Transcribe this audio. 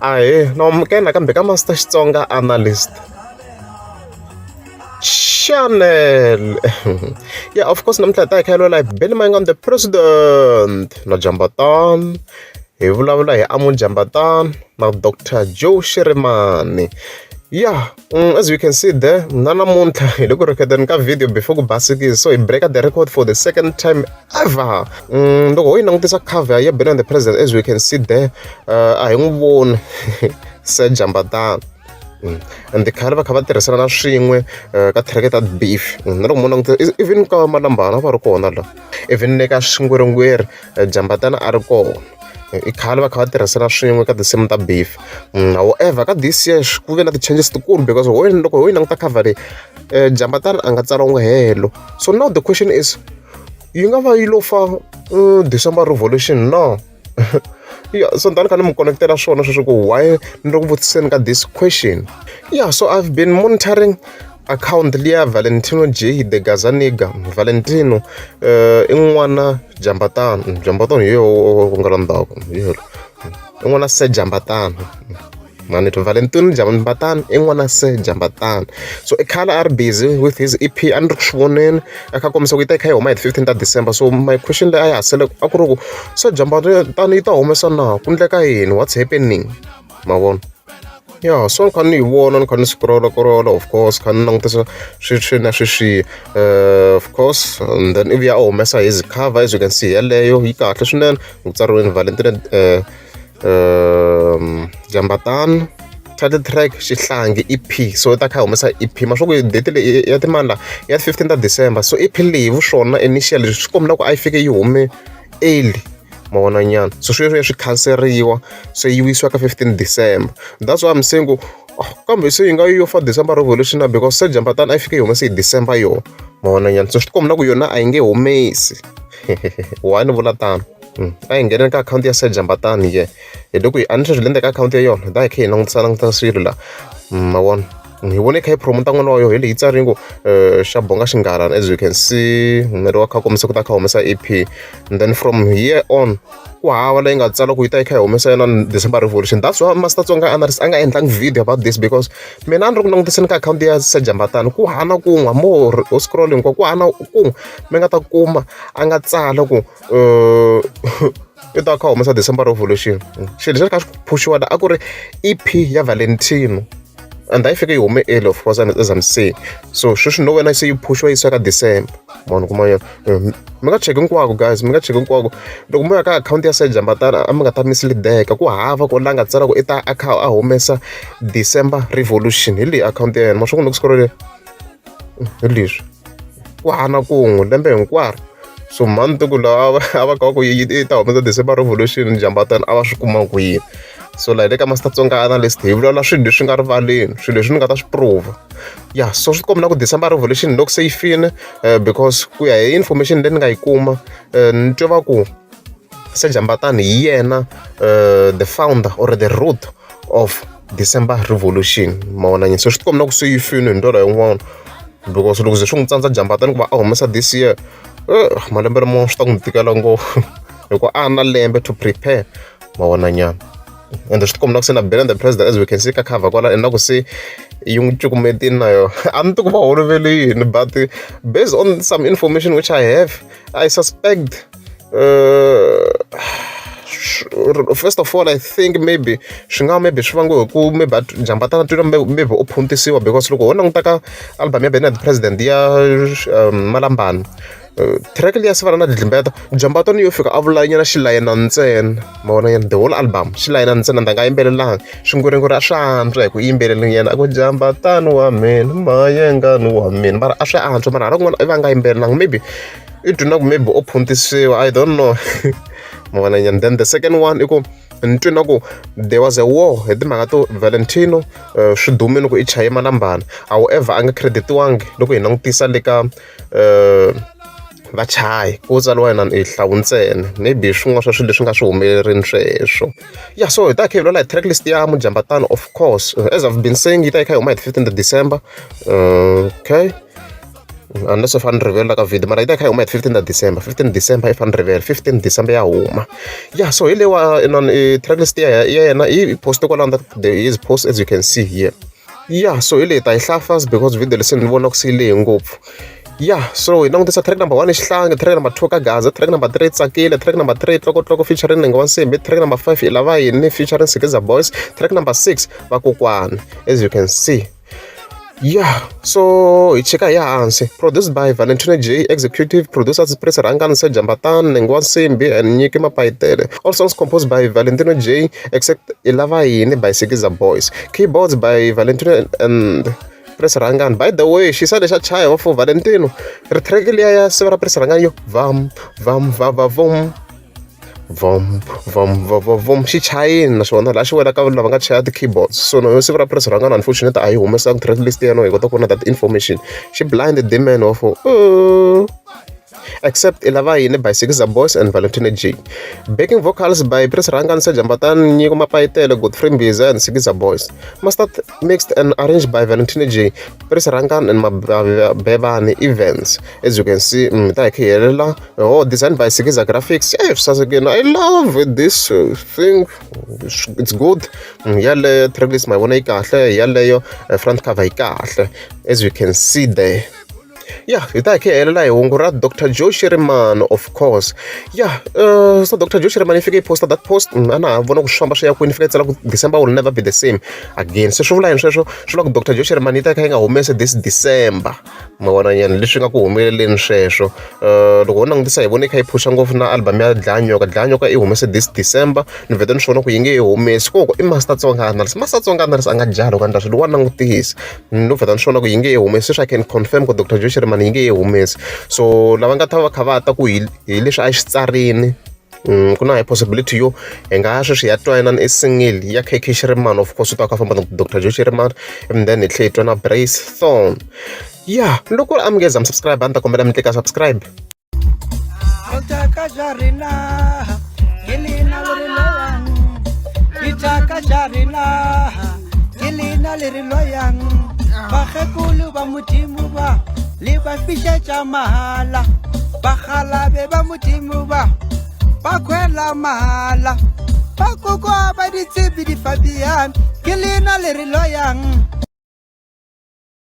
Ahee, na amukela nakambe ka Master Xitsonga Analyst Channel. Yeah, of course namuntlha hi ta hi kha hi lwela hi Benny Mayengani the President na Jambatana. Hi vulavula hi Amu Jambatana na Doctor Joe Shirimani. Yeah, as you can see there, na namuntlha hi le ku rhekhodeni ka video before ku basikisa, so hi break the record for the second time ever. Loko ho yi langutisa cover ya Benny and the President, as we can see there, a hi n'wi voni se Jambatana. And khale va kha va tirhisana na swin'we ka track ta beef. Na loko mo langutisa, even ka Malambana va ri kona la, even le ka Xingwerengwere Jambatana a ri kona. I khale va kha va tirhisana swin'we ka tinsimu ta beef. However, ka this year ku ve na ti-changes tikulu because ho loko ho yi languta cover leyi, Jambatana a nga tsariwangi helo. So now the question is, yi nga va yi lo fa December Revolution no? Yeah, so ni ta ni kha ni mi connectela swona sweswo ku why ni ri ku vutiseni ka this question. Yeah, so I've been monitoring account liya Valentino J the Gazaniga. Valentino i n'wana Jambatana. Jambatana hi yeho ku nga la ndzhaku, hi yelo i n'wana se Jambatana mani to Valentino Jambatana i n'wana se Jambatana. So i khale a ri busy with his EP, a ni ri ku swi voneni a kha a kombisa ku yi ta yi kha yi huma hi 15 ta December. So my question leyi a ya ha sele a ku ri ku se Jambatana yi ta humesa na ku ndleka yini, what's happening, ma vona? Yeah, so ni kha ni yi vona, ni kha ni scroll scroll, of course kha ni langutisa sweswi na sweswiya, of course, and then ivi ya humesa his cover. As you can see, yeleyo yi kahle swinene, ku tsariweni Valentino Jambatana, title track Xihlangi EP. So i ta kha humesa EP ma swa ku date leyi ya timali la ya 15 ta December. So EP leyi vuswona initially swi kombela ku a yi fike yi hume early, ma vona nyana. So sweswo swi khanseriwa, se yi yisiwa ka 15 December. That's why I'm saying ku, oh, kambe se yi nga yo fa December Revolution na because se Jambatana a yi fike yi humese hi December yona, ma vona nyana. So swi tikomba na ku yona a yi nge humesi. Why ni vula tano? A hi ngheneni ka akhawunti ya se Jambatani ye hi loko a ni sweswi le ndzeni ka akhawunti ya yona da hi kha hi langutisa langutisa swilo la, ma vona. Hi vone kha yi promota n'wana wa yona hi leyi tsariwe ku xa bonga xinghalana. As you can see, meri wa kha kombisa ku ta kha humesa EP, and then from here on ku hava leyi nga tsala ku yi ta yi kha yi humesa yona December Revolution. That's why Master Tsonga Analyst a nga endlangi video about this, because mina a ni ri ku langutiseni ka akhawunti ya Sejambatana, ku hana kun'we mo ho scroll hinkwaku, ku hana kun'we mi nga ta kuma a nga tsala ku i ta kha humesa December Revolution. Xilo lexi kha xi phuxiwa la a ku ri EP ya Valentino, and a yi fike yi hume early, of course, as I'm saying. So sweswi no wena se yi phuxiwa yi yisiwa ka December mani kuma yona. Mi nga cheki hinkwako guys, mi nga cheki hinkwako. Loko mo ya ka akhawunti ya Sejambatana a mi nga ta misleadeka, ku hava ku la nga tsala ku i ta a kha a humesa December Revolution. Hi leyi akhawunti ya yena, ma swi ku scroll hi leswi, ku hana kun'we lembe hinkwaro. So mhani ku lava a va ka ku yi ta humesa December Revolution Jambatana a va swi kuma kwini? So la hi le ka Master Tsonga Analyst hi vulavula swilo leswi nga rivaleni, swilo leswi ni nga ta swi prove. Yeah, so swi komba na ku December Revolution loko se yi fini, because ku ya hi information leyi ni nga yi kuma, ni twa va ku Sejambatana hi yena the founder or the root of December Revolution, ma vona nyana. So swi tikomba na ku se yi fini hi ndlela yin'wana, because loko ze swi n'wi tsandza Jambatana ku va a humesa this year, malembe lama swi ta n'wi tikela ngopfu hikuva a na lembe to prepare, ma vona nyana. Ende swi tikomba na ku se na Benny the President, as we can see ka cover kwala, na ku se yi n'wi cukumetini na yona. A ni ti ku va holovele yini, but based on some information which I have, I suspect, first of all, I think maybe swi nga maybe swi vangiwe hi ku maybe Jambatana twile maybe u phuntisiwa, because loko ho languta ka album ya Benny the President ya Malambani, track liya Sivana na Dlimbeta, Jambatana yo fika a vula nyana xilayena ntsena, ma vona nyana. The whole album xilayena ntsena, ndza nga yimbelelanga swingwerengwere, a swi antswa hi ku yimbeleli yena a ku Jambatani wa mina mayengani wa mina, mara a swi antswa mara hala kun'wana i va nga yimbelelanga. Maybe i twi na ku maybe u phuntisiwa, I don't know, ma vona nyana. Then the second one i ku ni twi na ku there was a war hi timhaka to Valentino swi dumile ku i chaye Malambana. However, a nga creditiwangi. Loko hi langutisa le ka vachayi ku tsariwa yena i hlawu ntsena, maybe swin'wana swa swilo leswi nga swi humelerini sweswo. Yeah, so hi ta kha hi vulavula hi tracklist ya Mujambatana. Of course, as I've been saying, yi ta yi kha yi huma hi 15 December. Okay. Unless if a ni rivela ka video, mara yi ta yi kha yi huma hi 15 ta December. 15 December yi fane rivela, 15 December ya huma. Yeah, so hi lewa inani tracklist ya yena yi post kwalano, his post, as you can see here. Yeah, so hi leyi ta yi hlaya fast because video leswi ni vona ku se yi lehe ngopfu. Yeah, so hi langutisa track number 1, Xihlangi, track number 2, Ka Gaza, track number 3, Tsakile, track number 3, Tlokotloko featuring Nenge wa Nsimbi, track number 5, Ilava Yini featuring Sikiza Boys, track number 6, Vakokwani, as you can see. Yeah, so hi cheka hi ya hansi. Produced by Valentino J, executive producers Prince Rangani, Sejambatani, Nenge wa Nsimbi and Nyiki Mapayitele. All songs composed by Valentino J except Ilava Yini by Sikiza Boys. Keyboards by Valentino and Prince Rangani. By the way, xisa lexa chaya for Valentino, ri track liya ya siva ra Prince Rangani yo vam vam va va vom vom vom vom vom vom, xi chayini naswona laha xi wela ka lava nga chaya ti-keyboards. So no siku ra Prince Rangani, unfortunately, a yi humesanga track list ya no hi kota ku vona that information. Xi blind demon of except Ilava Yini by Sikiza Boys and Valentino J. Backing vocals by Prince Rangani, Sejambatani, Nyiko Mapayitele, Godfrey Mbiza and Sikiza Boys. Mastered, mixed and arranged by Valentino J, Prince Rangani and Mabevani Events. As you can see, ta hi helela. Oh, designed by Sikiza Graphics. Yeah, sasekile. I love this thing. It's good. Yaleyo tracklist ma yi vona yi kahle, yaleyo front cover yi kahle, as you can see there. Yeah, hi ta hi kha hi helela hi hungu ra Dr Joe Shirimani, of course. Yeah, so Dr Joe Shirimani yi fike yi posta that post. A na ha vona ku swi famba swi ya kwini. Fika yi tsala ku "December will never be the same again". Se swi vula yini sweswo? Swi vula ku Dr Joe Shirimani yi ta kha yi nga humesi this December. Ma vona nyana leswi nga ku humeleleni sweswo. Loko ho langutisa, hi vone yi kha yi phusha ngopfu na album ya Dlaya Nyoka. Dlaya Nyoka yi humese this December. Ni vhete ni swi vona ku yi nge yi humesi koko i Master Tsonga Analyst. Master Tsonga Analyst a nga jahi loko a endla swilo wa langutisa. No vheta ni swi vona ku yi nge yi humesi. Sweswi I can confirm ku Dr Joe Shirimani yi nge yi humesi. So lava nga ta va kha va ta ku hi leswi a xi tsarini, ku na high possibility yo hi nga sweswi hi ya twa inani i single ya KK Shirimani. Of course, u ta kha famba na Dr Joe Shirimani, and then hi tlhela hi twa na Brace Thorn. Yeah, loko ri amukeza mi subscribe, a ni ta kombela mi tlika subscribe. Itaka ja rena ke lena le re loyang, itaka ja rena ke lena le re loyang. Bakgekolo ba Modimo ba le ba fišetša mahala, bagalabe ba Modimo ba ba khwela mahala, bakokwa ba ditsebi di fabian ke lena le re loyang.